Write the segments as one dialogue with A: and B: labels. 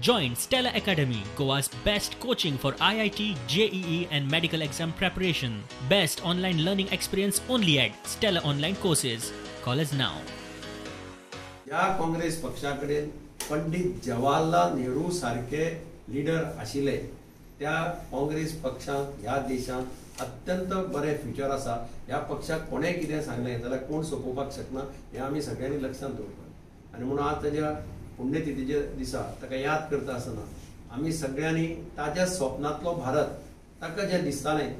A: Join Stella Academy, Goa's best coaching for IIT, JEE and medical exam preparation. Best online learning experience only at Stella Online Courses. Call us now.
B: ह्या काँग्रेस पक्षा कडेन पंडित जवाहरलाल नेहरू सारखे leader आशिल्ले त्या काँग्रेस पक्षांत ह्या देशांत अत्यंत बरें फ्युचर आसा. ह्या पक्षाक कोणें कितें सांगलें जाल्यार कोण सोंपोवपाक शकना हें आमी सगळ्यांनी लक्षांत दवरपाक. आनी म्हणून आज ताज्या पुण्यतिथीच्या दिसा ताका याद करता आसतना आमी सगळ्यांनी ताज्या स्वप्नांतलो भारत ताका जें दिसतालें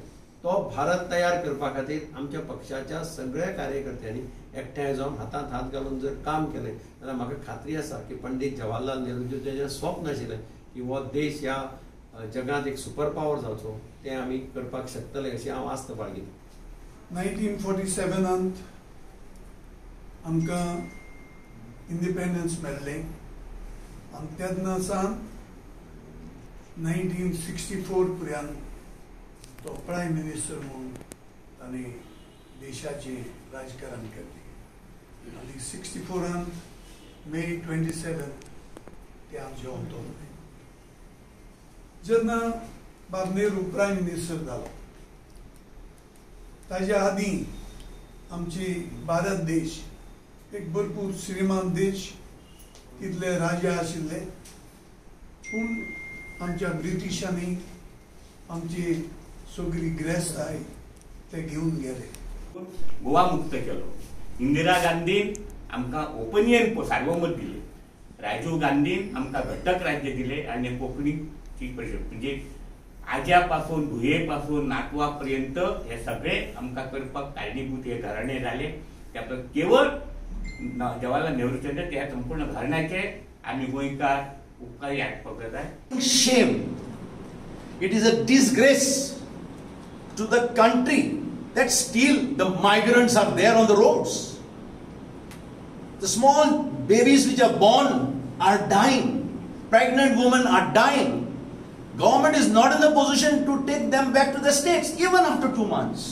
B: तो भारत तयार करपा खातीर आमच्या पक्षाच्या सगळ्या कार्यकर्त्यांनी एकठांय जावन हातांत हात घालून जर काम केलें जाल्यार म्हाका खात्री आसा की पंडित जवाहरलाल नेहरूचें जें स्वप्न आशिल्लें की हो देश ह्या जगांत एक सुपर पावर जावचो तें आमी करपाक शकतले अशी हांव आस्त बाळगितां.
C: 1947 आमकां इंडिपेंडन्स मेळ्ळें आनी तेन्ना सावन 1964 पर्यंत तो प्रायम मिनिस्टर म्हणून ताणें देशाचें राजकारण केलें आनी 64 मे 27 ते आमचें अंतरले. जेन्ना बाब नेहरू प्रायम मिनिस्टर जालो ताज्या आदीं आमची भारत देश एक भरपूर श्रीमान देश, तितले राजा आशिल्ले, पूण आमच्या ब्रिटिशांनी आमची सगळी ग्रेस्ताय ते घेवन गेले.
D: गोवा मुक्त केलो. इंदिरा गांधीन आमकां ओपिनियन सार्वमत दिले, राजीव गांधीन आमकां घटक राज्य दिले आनी कोंकणीची परिशद म्हणजे आज्या पासून धुये पासून नातवा पर्यंत हे सगळे आमकां करपाक कारणीभूत हे घराणे जाले. त्या केवळ जवाहरलाल नेहरूचे त्या संपूर्ण घराण्याचे आमी गोंयकार उपकारी आसपाक जाय.
E: Shame. It is a disgrace to the country that still the migrants are there on the roads. The small babies which are born are dying. Pregnant women are dying. Government is not in the position to take them back to the states even after 2 months.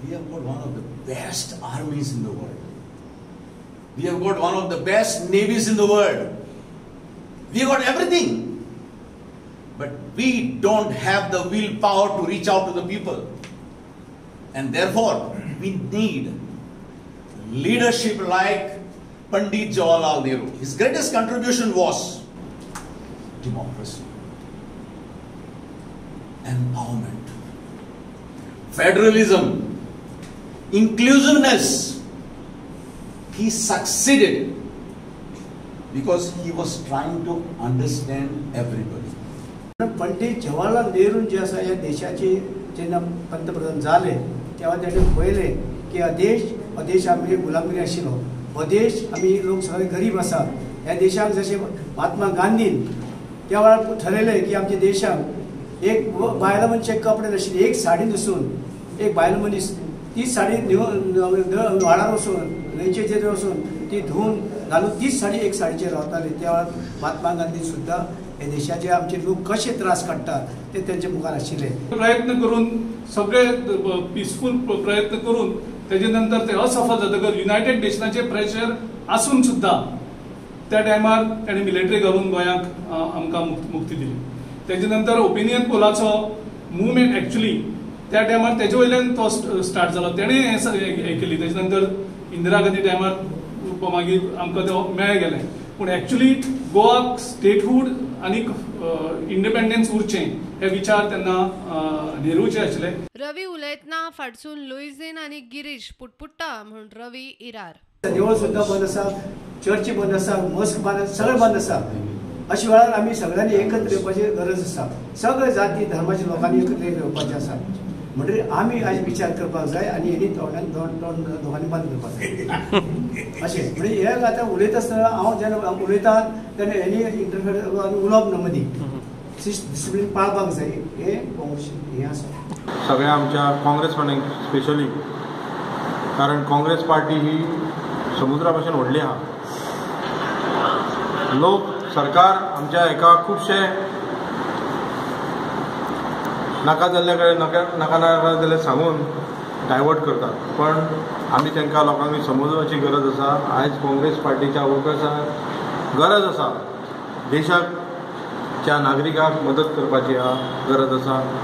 E: We have got one of the best armies in the world. We have got one of the best navies in the world. We have got everything. But we don't have the willpower to reach out to the people. And therefore, we need leadership like Pandit Jawaharlal Nehru. His greatest contribution was democracy, empowerment, federalism, inclusiveness. He succeeded because he was trying to understand everybody.
F: Pandit Jawaharlal Nehru जे आसा ह्या देशाचे जेन्ना पंतप्रधान जाले तेव्हा ताणें पळयलें की हा देश हो देश आमी गुलामगिरी आशिल्लो, हो देश आमी लोक सगळे गरीब आसा. ह्या देशाक जशें महात्मा गांधीन त्या वेळार ठरयलें की आमच्या देशाक एक बायलां मनशाक कपडे नाशिल्ले, एक साडी न्हेसून एक बायल मनीस तीच साडी न्हेवन व्हाळार वचून न्हंयचेर वचून ती धुवन घालून तीच साडी एक साडीचेर रावताली. त्या वेळार महात्मा गांधी सुद्दां हे देशाचे आमचे लोक कशे त्रास काडटात ते तेंच्या मुखार आशिल्ले.
G: प्रयत्न करून सगळे पिसफूल प्रयत्न करून तेजे नंतर ते असफल जातकच युनायटेड नेशनाचे प्रेशर आसून सुद्दां त्या टायमार ताणें मिलिटरी घालून गोंयांक आमकां मुक्ती दिली. तेजे नंतर ओपिनियन पोलाचो मुवमेंट एक्चुअली त्या टायमार तेजे वयल्यान तो स्टार्ट जालो, तेणें हें केली. तेजे नंतर इंदिरा गांधी टायमार मागीर आमकां तो मेळ गेलें. पूण एक्चुअली गोवाक स्टेटहूड आनी इंडिपेंडन्स उरचें हे विचार तेन्ना नेहरूचे आशिल्ले.
H: रवी उलयतना फाटसून लुईझीन आनी गिरीश पुटपुट्टा म्हूण रवी इरार.
F: देवळ सुद्दां बंद आसा, चर्ची बंद आसा, मस्क बंद आसा, सगळें बंद आसा. अशा वेळार आमी सगळ्यांनी एकत्र येवपाची गरज आसा. सगळे जाती धर्माच्या लोकांनी एकत्र येवपाचें आसा. म्हणटकीर आमी आयज विचार करपाक जाय आनी हेणी तोंडान दोगांनी बंद करपाक जाय अशें. म्हणजे हे आतां उलयता आसतना हांव जेन्ना उलयता तेन्ना हेणी इंटरफेर उलोवप ना, मदीं डिसिप्लीन पाळपाक जाय हें काँग्रेस हें आसा.
I: सगळ्या आमच्या काँग्रेसमॅनांक स्पेशली, कारण काँग्रेस पार्टी ही समुद्रा भशेन व्हडली आहा. लोक सरकार आमच्या हेका खुबशे नाका जाल्ल्या कडेन नाका नाका नाका जाल्लें सांगून डायवर्ट करतात, पण आमी तांकां लोकांक समजोवपाची गरज आसा. आयज काँग्रेस पार्टीच्या वर्कर्सांक गरज आसा देशाच्या नागरिकांक मदत करपाची आहा, गरज आसा.